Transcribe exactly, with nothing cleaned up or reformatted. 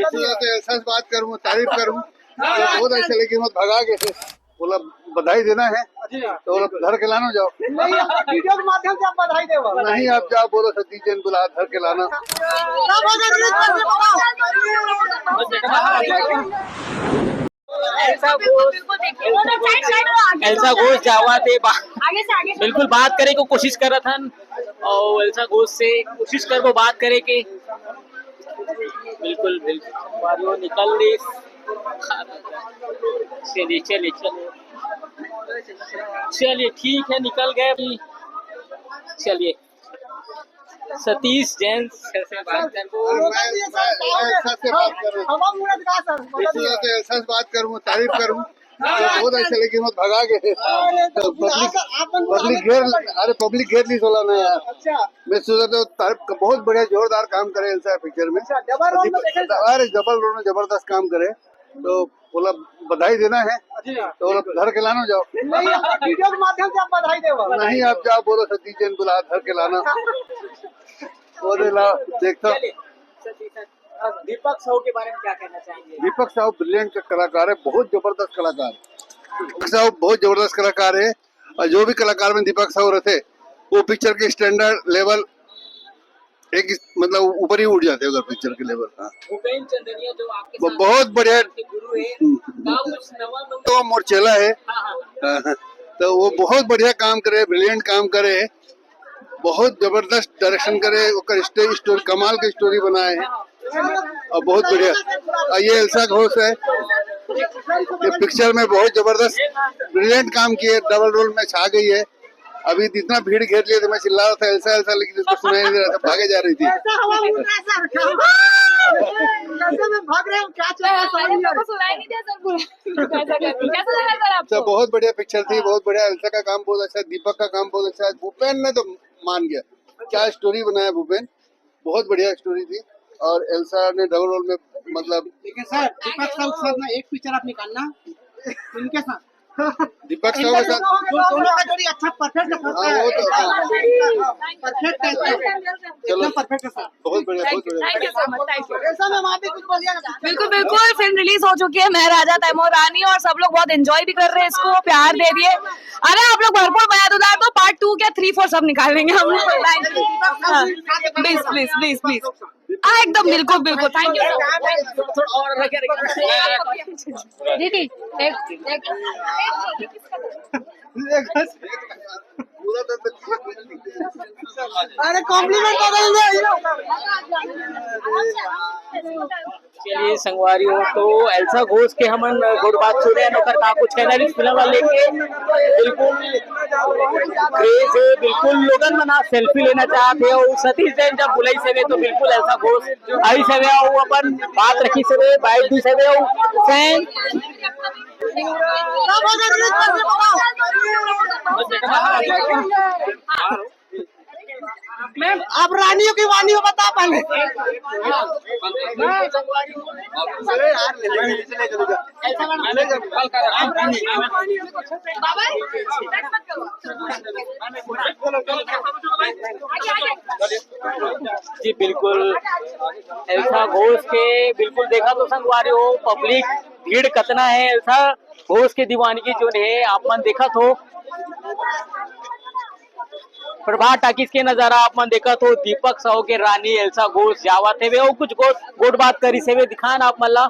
तो एल्सा से बात करूँ, तारीफ करूँ, तो बहुत अच्छा लगे, मत भगा के बोला बधाई देना है, तो बोला घर के लाना जाओ। नहीं, वीडियो के माध्यम से आप बधाई देवा। नहीं, आप जाओ, बोलो सतीश जैन बुला घर के लाना। एल्सा घोष जावा थे, बिल्कुल बात करे को कोशिश करत हन, और एल्सा घोष से कोशिश करबो बात करे के। बिल्कुल, बिल्कुल, बाहर निकल रही। चलिए, चलिए, चलिए, चलिए, ठीक है, निकल गए। चलिए, सतीश जैन से बात करबो। मैं, मैं, मैं एल्सा से बात करूँ। एल्सा से बात करूँ, तारीफ करूँ। बहुत अच्छा लगे, मत भगा के। पब्लिक, पब्लिक घेर, अरे पब्लिक घेर ली सोला ना यार। मैं सोचा तो तारीफ, बहुत बढ़िया जोरदार काम करे एल्सा पिक्चर में। अरे डबल रोल में जबरदस्त काम करे, तो बोला बधाई देना है, तो बोला घर के लाना जाओ। नहीं, वीडियो के माध्यम से आप बधाई देवा। नहीं, आप जाओ, बोलो सतीश जैन बुला घर के लाना। वो दे ला, देखता। दीपक साहू के बारे में क्या कहना चाहेंगे? दीपक साहू ब्रिलियंट कलाकार है, बहुत जबरदस्त कलाकार। दीपक साहू बहुत जबरदस्त कलाकार है, और जो भी कलाकार में दीपक साहू रहते, वो पिक्चर के स्टैंडर्ड लेवल एक, मतलब, ऊपर ही उठ जाते हैं उधर पिक्चर के लेवल। हाँ। भूपेन चंदनिया जो आपके वो साथ बहुत बढ़िया। के गुरु है, का कुछ नवा मंगल तो मोर चेला है। हाँ, हाँ। हाँ, तो वो बहुत बढ़िया काम करे, ब्रिलियंट काम करे, बहुत जबरदस्त डायरेक्शन करे, ओकर स्टोरी, स्टोरी, कमाल के स्टोरी बनाए हैं और बहुत बढ़िया। और ये एल्सा घोष है, ये पिक्चर में बहुत जबरदस्त ब्रिलियंट काम किए, डबल रोल में छा गई है। अभी इतना भीड़ घेर लिया था, मैं चिल्ला रहा था एल्सा एल्सा, लेकिन उसको सुनाई नहीं दे रहा था, भागे जा रही थी। ऐसा हवा उड़ रहा है सर, क्या? कैसे में भाग रहे हो, क्या चल रहा है, समझ नहीं आ रहा। सुनाई नहीं दिया सर पूरा। कैसा, कैसा, कैसा लगा सर आपको? अच्छा, बहुत बढ़िया पिक्चर थी, बहुत बढ़िया। एल्सा का काम बहुत अच्छा है, दीपक का काम बहुत अच्छा है, भूपेन ने तो मान गया, क्या स्टोरी बनाया भूपेन, बहुत बढ़िया स्टोरी थी। और एल्सा ने डबल रोल में, मतलब, लेकिन सर, दीपक साहू के साथ ना एक पिक्चर आप निकालना उनके साथ। दीपक साहू के साथ। दोनों का जोड़ी अच्छा, परफेक्ट है। हाँ, वो तो, हाँ। परफेक्ट है। चलो। एकदम परफेक्ट है सर। बहुत बढ़िया, बहुत बढ़िया। Thank you so much, thank you। ऐसा में वहाँ पे कुछ बोलिए ना। बिल्कुल, बिल्कुल, फिल्म रिलीज हो चुकी है, मैं राजा तैमूर रानी, और सब लोग बहुत एंजॉय भी कर रहे हैं इसको, प्यार दे दिए। अरे, आप लोग भरपूर मया उधार दो, पार्ट टू क्या, थ्री, फोर सब निकाल लेंगे हम लोग। Thank you। हाँ, प्लीज, प्लीज, प्लीज, प्लीज। हाँ, एकदम, बिल्कुल, बिल्कुल, थैंक यू। दीदी, एक, एक अरे, कॉम्प्लीमेंट कर रहे हैं। चलिए संगवारी हो, तो एल्सा घोष के हमन गोठ बात सुने हैं, ओकर का कुछ कहना है इस फिल्म ला लेके। बिल्कुल क्रेज है, बिल्कुल लोगन मन आज सेल्फी लेना चाहत है, और सतीश जैन जब बुलाइस हवे तो बिल्कुल एल्सा घोष आइस हवे, और वो अपन बात रखिस हवे, बाइट दिस हवे, और फैन मैम, आप रानियों की वानियों बता पहले। जी बिल्कुल, एल्सा घोष के बिल्कुल देखा तो संगवारी हो, पब्लिक भीड़ कतना है, एल्सा घोष के दीवानगी जोन है आप मन देखत हो। प्रभात टाकीज के नजारा आप मन देखत हो, दीपक साहू के रानी एल्सा घोष जावत हेवे, अउ कुछ गोठ, गोठ बात करिस हेवे, दिखान आप मन ला।